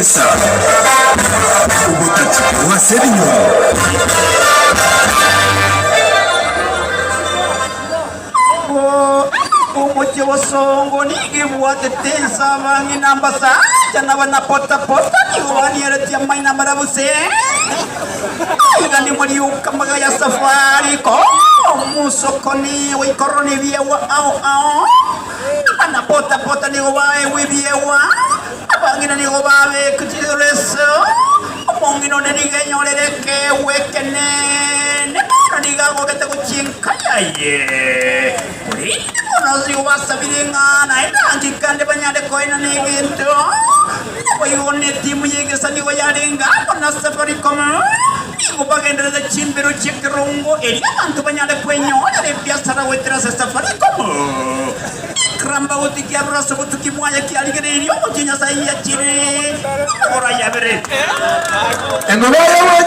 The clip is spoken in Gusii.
Chibesa, obotachi korwa ase ebinyoro. Omochie bosongo nigo ebwatete ense abang'ina abasacha na abanapota-pota nigo banieretie amaino amarabu se. Aiga nimorioka amaga ya safari ko omosokoni goikorora nebiegwa ao ao. Abanapota-pota nigo baegwa ebiegwa, abang'ina nigo babekwa chireso. Omong'ina onde nigo enyorire ekeegwa ekenene bono nigo agogete gochia enka yaye. Korende bono nigo basabire ng'a naende anche kande banyare koenana egento. Naboigo netimu y'egesa nigo yarenge amo na Safaricom, nigo bagenderete chimbero chi'ekerongo erio abanto banyare kwenyorera ebiasara goetera ase Safaricom. Ekerambauti kiarure ase obotuki bwaye kiarigereirie omochie Nyasae yachire amagoro aye abere. Eng'oba y'obochie.